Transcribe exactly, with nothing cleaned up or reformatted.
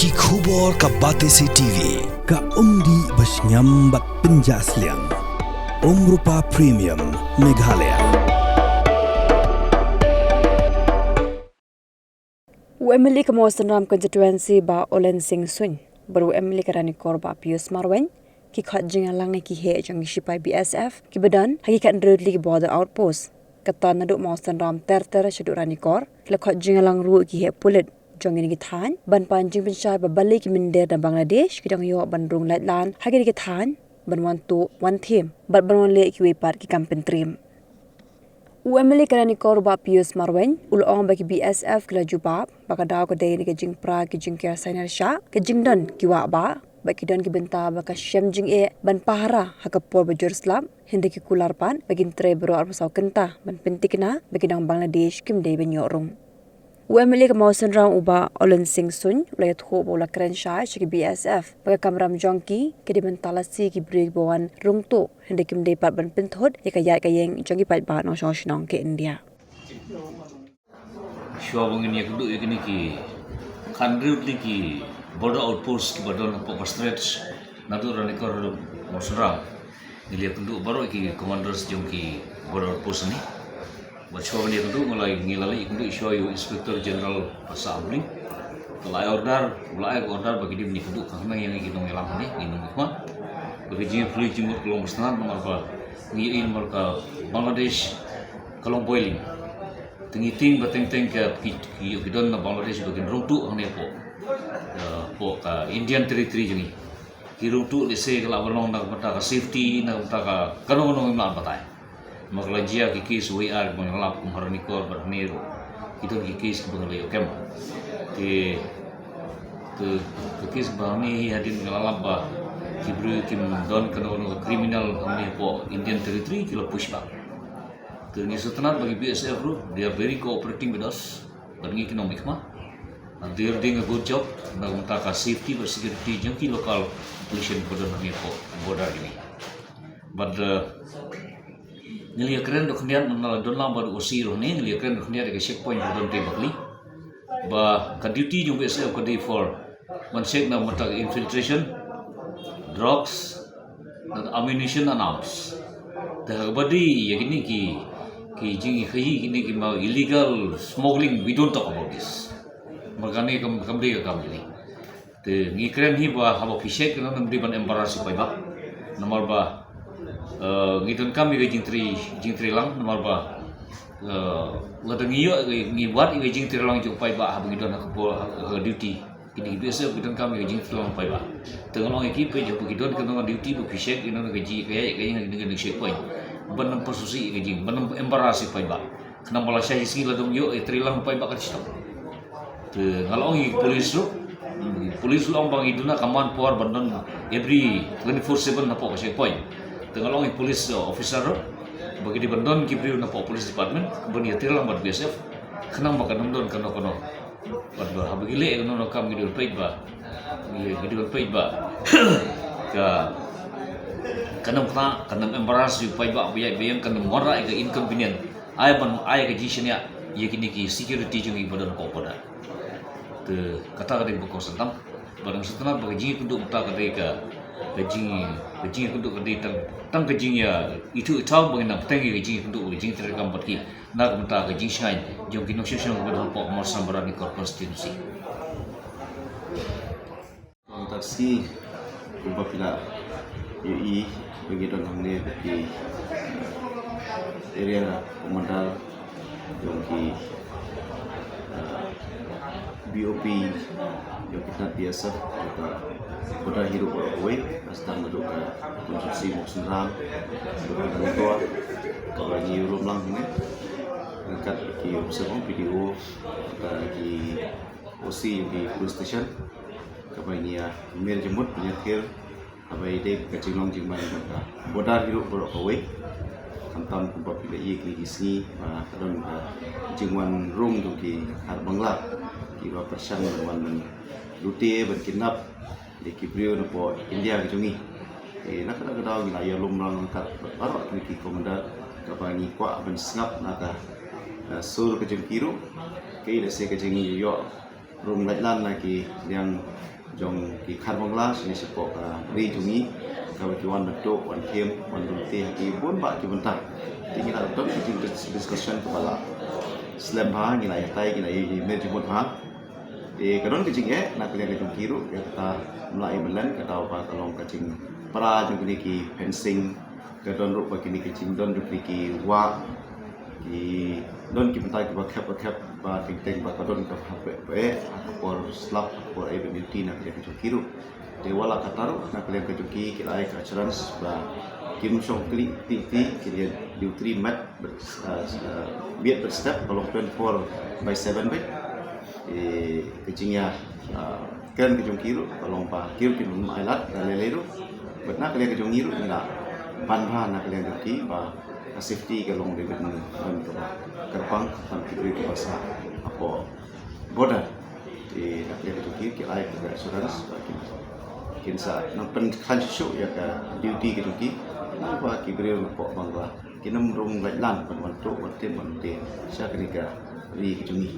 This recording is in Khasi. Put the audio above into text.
Ki khubor ka Batesi T V, ka umdih ba shngiam bad pynjah sliang. Umrupa Premium, Meghalaya. U M L A ka Mawsynram Constituency Bah Olen Singh Suin bad u M L A ka Ranikor Bah Pius Marwein ki khot jingïalang ïa ki heh jong ki shipai B S F kiba don ha ki khathynriew tylli ki border outpost. Kata naduh Mawsynram ter ter shaduh Ranikor, ki la khot jingïalang ruh ïa ki heh pulit jong kine ki thaiñ ban pan jingpynshai ba balei ki mynder na Bangladesh ki dang ïoh ban rung laitlan ha kine ki thaiñ ban wan tuh wan them bad ban wan leh kiwei pat ki kam pyntriem. U M L A ka Ranikor Bah Pius Marwein u la ong ba ki B S F ki la jubab ba ka daw ka dei na ka jingpra ki jingker sainar shah, ka jingdon ki wah bah bad ki don ki bynta ba ka shem jingeh ban pahara ha ka por ba jur slap, hynrei ki kular pat ba kin trei baroh arphew saw kynta ban pynthikna ba ki nong Bangladesh kim dei ban ïoh rung. U M L A ka Mawsynram u Bah Olen Singh Suin u la ïathuh ba u la kren shai sha ki B S F ba ka kamram jong ki ka dei ban talasi ki briew kiba wan rung tuh, hynrei kim dei pat ban pynthut ïa ka ïaid ka ïeng jong ki paidbah nongshong shnong ka India. Shuwa ba ngin ïakynduh ïa kine ki khathynriew tylli ki border outpost kiba don hapoh ka stretch naduh Ranikor haduh Mawsynram, ngi la ïakynduh baroh ki commanders jong ki border outpost hangne. Bad shuwa ban ïakynduh, ngi la, ngi la leit ïakynduh shuwa ïa u Inspector General Bah Sah Abling. Ka la ai order, u la ai ka order ba ki dei ban ïakynduh, ka khnang ïa ngi ki nongïalam hangne ngin ym khmih. Ba ka jingïaphylliew jingmut ka long ba sngewtynnat namar ba ngi ïohi namar ka Bangladesh ka long boiling. Te ngi tieng ba teng teng ka ki, ki, ki don na Bangladesh ba kin rung tuh hangne hapoh, eh, hapoh ka Indian Territory jong ngi. Ki rung tuh lehse ka lah ban long na ka bynta ka safety, na ka bynta ka kano kano ngim lah ban batai. Namar ka la jia ki case wei ar kiba ngi la lap kum ha Ranikor bad hangne ruh ki don ki case kiba ngi la ïoh kem. Te, te, te case ba hangne hi hadien ngi la lap ba ki briew kim don kano kano ka criminal hangne hapoh Indian Territory ki la push back. Te ngi sngewtynnat ba ki B S F ruh, they are very cooperating with us. Bad ngi ki nongmihkhmat, and they are doing a good job na ka bynta ka safety bad security jong ki local population ba don hangne hapoh border jong ngi. Bad, eh, ngi la ïakren da khyndiat, namar la don lang bad u O C ruh hangne, ngi la ïakren da khyndiat ïa ka checkpoint ba don tei ba kli. Ba ka duty jong B S F ka dei for ban check na ka bynta ka infiltration, drugs, na ammunition and arms. Te ha kaba dei ïa kine ki, ki jingkhaii kine ki ma illegal smuggling, we don't talk about this. Namar kane kam, kam dei ka kam jong ngi. Te ngi kren hi ba haba phi check kane ym dei ban embarrass ïa u paidbah. Namar ba, eh, ngi donkam ïa ka jingtrei, jingtrei lang namar ba, eh, lada ngi ïoh, ngi wad ïa ka jingtrei lang jong u paidbah haba ngi don ha ka por, ha ka duty. Kine ki B S F ki donkam ïa ka jingtrei lang paidbah. Te nga la ong ïa ki, peit haba ki don kano ka duty ba phi check ïa kano ka jing, ka ïa, ka ïa, ka ïa, ka checkpoint. Ban ym pynsngewsih ïa ka jing, ban ym embarrass ïa u paidbah. Khnang ba lashai shisngi lada ym ïoh ïa trei lang paidbah ka shitom. Te nga la ong ïa ki police ruh. Police ruh la ong ba ngi duna ka manpower ban don every twenty-four seven hapoh ka checkpoint. Te nga la ong ïa ki police, uh, officer ruh ba ki dei ban don ki briew napoh police department ban ïa trei lang bad B S F. Khnang ba kan ym don kano kano. Bad ba haba ki leh kano kano kam ngi dei ban peit ba, ngi, ngi dei ban peit ba ka, kan ym khlaiñ, kan ym embarrass ïa u paidbah ba ïaid ba ïeng, kan ym wanrah ïa ka inconvenient. Ai ban ai ka jingshaniah ïa kine ki security jong ngi ba don hapoh border. Te kata ka dei ba kongsan tam. Bad nga sngewtynnat ba ka jingïakynduh mynta ka dei ka, ka jing, ka jingïakynduh ka dei tang, tang ka jingïaithuh ithaw ba ngin nang bteng ïa ka jingïakynduh, ka jingtreikam bad ki na ka bynta ka jingshngaiñ jong ki nongshong shnong ba don hapoh Mawsynram Ranikor constituency. Tang taxi kumba phi la ïohi ba ngi don hangne bad ki, eh, area commander jong ki, eh, B O P jong ki tnat B S F jong ka border hi ruh baroh kawei, ba sdang naduh ka constituency Mawsynram, naduh ka Ranikor, kaba ngi ïalum lang hangne ryngkat ki officer jong B D O, bad ki O C jong ki police station. Kaba ngi ïa, ah, mir jingmut, ngi ïa thir haba ïadei ka jinglong jingman ka border hi ruh baroh kawei. Khamtam kumba phi la ïohi kine ki sngi ba ka don ka jingwan rung jong ki khar Bangla kiba pyrshang ban wan ban lute ban kidnap ïa ki briew napoh India ki jong ngi. Te na kata ka daw ngi la ïalum lang ryngkat bad baroh kine ki commander kaba ngi kwah ban sngap na ka, eh, sur ka jong ki ruh. Kaei lehse ka jingïoh rung laitlan na ki liang jong ki khar Bangla shane shapoh ka ri jong ngi, kaba ki wan ban tuh, wan khim, wan lum te ha ki bun bah ki bynta. Te ngi la don ki jing discussion kaba la slem bha, ngi la ïatai, ngi la ïa, ïa, mer jingmut bha. Te ka don ka jingeh na ka liang ka jong ki ruh ïa kata, ym lah ïa ban len, ka daw ba ka long ka jingpra jong kine ki fencing, ka don ruh ba kine ki jingdon jong kine ki wah, ki don ki bynta kiba khep ba khep, ba teng teng ba ka don ka hap eh, ha ka por slap, ha ka por ai ban duty na ka liang ka jong ki ruh. Te wat la katta ruh na ka liang ka jong ki, ki la ai ka assurance ba kim shong kli ti ti, ki la duty met bad, ah, ah, miet bad step, ka long twenty-four by seven bad. Te ka jingïa, ah, kren ka jong ki ruh ka long ba ki ruh kin ym ailad da lei lei ruh. Bad na ka liang ka jong ngi ruh ngi la ban bha na ka liang jong ki ba ka safety ka long dei ban don kaba kyrpang, khamtam ki briew kiba sah hapoh border. Te na ka liang ka jong ki, ki ai ka assurance ba kin, kin sa nang pynkhlaiñ shuh shuh ïa ka duty ka jong ki. Namar ba ki briew napoh Bangla kin ym rung lait lang ban wan tuh, wan tip, wan tip sha kane ka ri ka jong ngi.